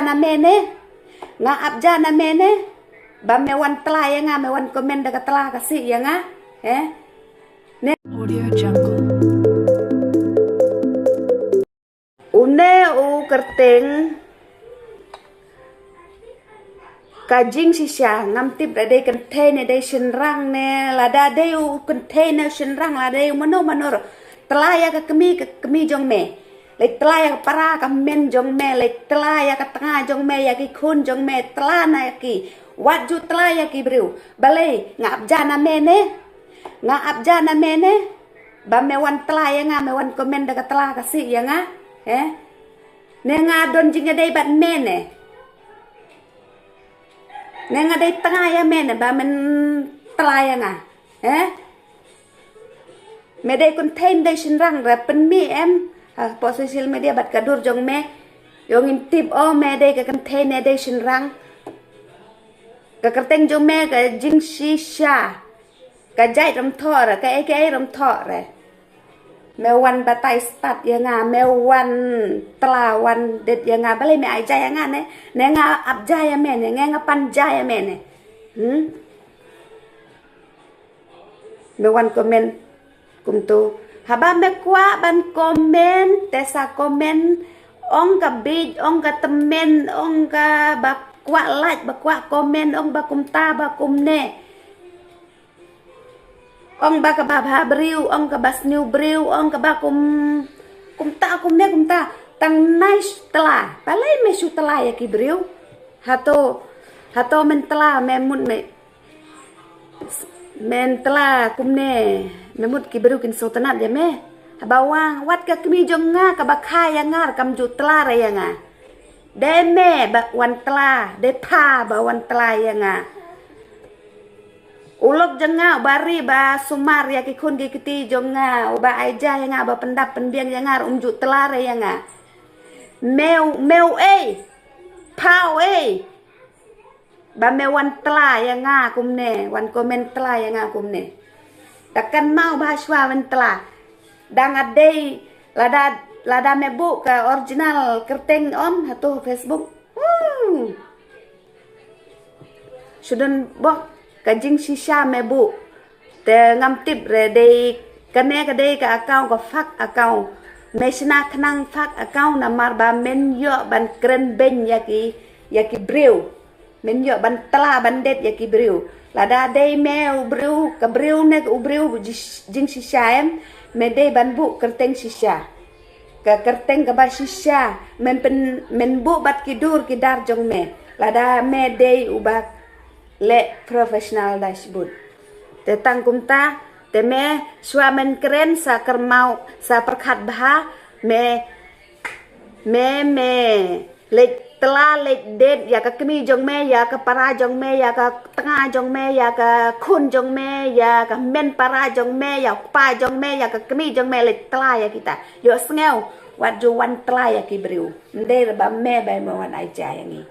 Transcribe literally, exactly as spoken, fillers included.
na me ne? Nga ap ja na me ne? Ba me wan tla ïa nga, me wan comment da ka tla ka sih ïa nga. Eh? Ne? Audio Jungle. Une u kyrteng ka jingshisha, ngam tip da dei kynthei ne dei shynrang ne, lada dei u kynthei ne shynrang, lada dei u mano mano ruh. Tla ïa ka kmie, ka kmie jong me. Leit tla ïa ka para ka hynmen jong me, leit tla ïa ka tnga jong me, ïa ki khun jong me, tla na ïa ki. Wat ju tla ïa ki briew. Balei, nga ap ja na me ne? Nga ap ja na me ne? Ba me wan tla ïa nga, me wan comment da ka tla ka sih ïa nga. Eh? Ne nga don jingïadei bad me ne? Ne nga dei tnga ïa me ne ba men tla ïa nga? Eh? Me dei kynthei ne dei shynrang, ra pynmih em hapoh social media bad ka dur jong me. Ïoh ngin tip, oh, me dei ka kynthei ne dei shynrang. Ka kyrteng jong me ka jingshisha. Ka jait ram thoh re, ka ei ka ei ram thoh re. Me wan batai stad ïa nga, me wan tla wan det ïa nga, balei me ai ja ïa nga ne? Ne nga ap ja ïa me ne, ne nga pan ja ïa me ne? Hmm? Me wan comment kumto. Haba me kwah ban comment, te sa comment, ong ka bieit, ong ka tymmen, ong kaba kwah like, ba kwah comment, ong ba kumta ba kumne. Ong ba kaba bha briew, ong kaba sniew briew, ong kaba kum, kumta kumne kumta. Tang nai shu tla. Balei me shu tla ïa ki briew? Hato, hato men tla me mut me, men tla kumne, me mut ki briew kin sngewtynnat ïa me? Haba wan, wat ka kmie jong nga kaba kha ïa nga kam ju tla re ïa nga. Dei me ba wan tla, dei pha ba wan tla ïa nga. U lok jong nga uba ri ba sumar ïa ki khun ki kti jong nga, uba ai ja ïa nga, ba pyndap pynbiang ïa nga, um ju tla re ïa nga. Me u, me u ei, pha u ei. Ba me wan tla ïa nga kumne, wan comment tla ïa nga kumne. Da kynmaw ba shuwa wan tla. Da nga dei, lada, lada me buh ka original kyrteng ong hato Facebook. Hmm. Shu don bok ka jingshisha me buh. Te ngam tip re, dei kane ka dei ka account, ka fake account. Me shna khnang fake account namar ba men ïoh ban kren beiñ ïa ki, ïa ki briew. Men ïoh ban tla ban det ïa ki briew. Lada dei me u briew, ka briew ne u briew ji-, jingshisha em, me dei ban buh kyrteng shisha. Ka kyrteng kaba shisha, men pyn, men buh bad ki dur ki dar jong me. Lada me dei uba leh professional dashboard. Te tang kumta, te me shuwa men kren sa kyrmaw, sa pyrkhat bha, me, me, me leit tla leit det ïa ka kmie jong me, ïa ka para jong me, ïa ka tnga jong me, ïa ka khun jong me, ïa ka hynmen para jong me, ïa u kpa jong me, ïa ka kmie jong me, leit tla ïa kita. Ïohsngew, wat ju wan tla ïa ki briew. Ym dei re ba me ba me wan ai ja ïa ngi.